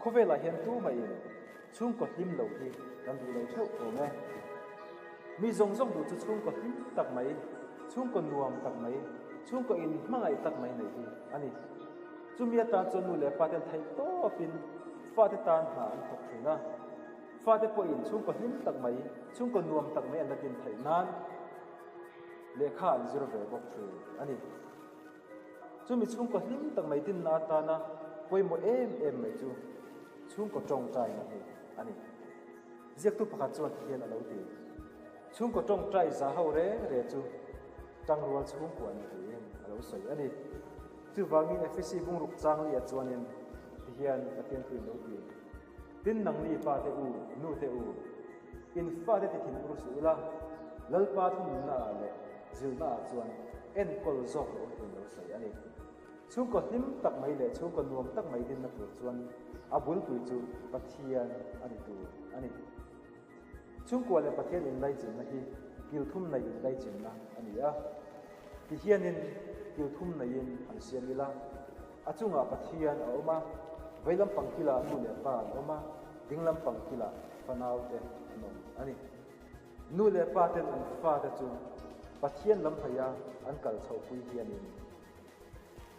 Khawvelah hian tumahin chhungkaw hlim lo hi kan duh lo theuh awm e. Mi zawng zawng duh chu chhungkaw hlim tak mai, chhungkaw nuam tak mai, chhungkaw in hmangaih tak mai nei hi a ni. Chumi atan chuan nu leh pa ten theih tawpin fate tan hna an thawk thin a. Fate pawhin chhungkaw hlim tak mai, chhungkaw nuam tak mai an la din theih nan lehkha an zir ve bawk thin a ni. Chumi chhungkaw hlim tak mai dinna atana pawimawh em em mai chu chhungkaw tawngtaina hi a ni. Ziaktu pakhat chuan ti hian a lo ti, Chhungkaw tawngtai za ho reng reng chu tangrual chhungkua a ni tiin a lo sawi a ni. Chuvangin Efesi bungruk changli-ah chuanin ti hian Pathian thu in lo ti, Tin nangni pa te u, nu te u, in fate ti thin ur suh ula, Lalpa thununna-ah leh zilna-ah chuan enkawl zawk loh tiin lo sawi a ni. Chhungkaw hlim tak mai leh chhungkaw nuam tak mai dinna tur chuan a bulpui chu Pathian a ni tur a ni. Chhungkua leh Pathian inlaichinna hi kil thum nei inlaichinna a ni a. Tihianin kil thum neiin han siam ila, a chungah Pathian a awm a, vei lampang kilah nu leh pa an awm a, ding lampang kilah fanaute an awm a ni. Nu leh pa ten an fate chu Pathian lam hnaia an kal chhohpui hianin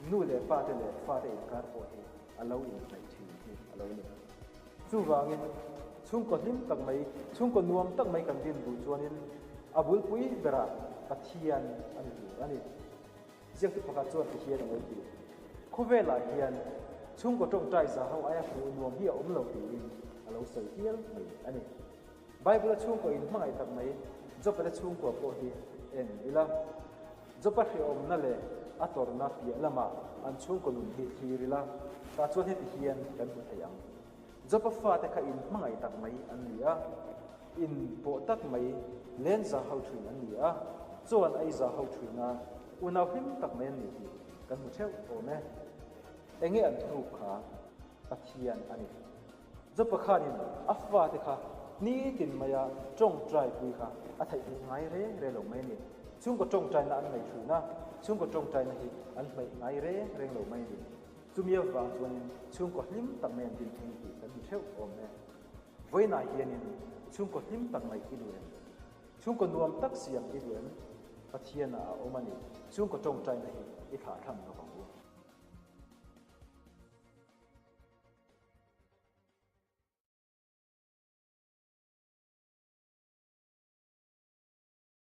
Nu leh pa te leh fate inkar pawh hi a lo inhnaih thin hi a lo ni. Chuvangin, chhungkaw hlim tak mai, chhungkaw nuam tak mai kan din duh chuanin a bulpui berah Pathian a ni tur a ni. Ziaktu pakhat chuan ti hian a lo ti, Khawvelah hian chhungkaw tawngtai za ho aia hmuh nuam hi a awm lo tiin a lo sawi hial mai a ni. Bible-a chhungkaw in hmangaih tak mai Jopa te chhungkua pawh hi en ila. Jopa hrehawmna leh a tawrhna piah lamah an chhungkaw nun hi thlir ila, tah chuan heti hian kan hmu thei ang. Jopa fate kha in hmangaih tak mai an ni a, in pawh tak mai len za ho thin an ni a, chaw an ei za ho thin a, unau hlim tak mai an ni tih kan hmu theuh awm e. Enge an thuruk kha Pathian a ni. Jopa khanin a fate kha nitin maia tawngtai pui kha a theihngilh ngai reng reng lo mai a ni. Chhungkaw tawngtaina an nei thin a, chhungkaw tawngtaina hi an hmeih ngai reng reng lo mai a ni. Chumi avang chuanin chhungkaw hlim tak mai an din thei tih kan hmu theuh awm e. Vawiinah hianin chhungkaw hlim tak mai i duh em? Chhungkaw nuam tak siam i duh em? Pathianah a awm a ni. Chhungkaw tawngtaina hi i thlahthlam lo vang u.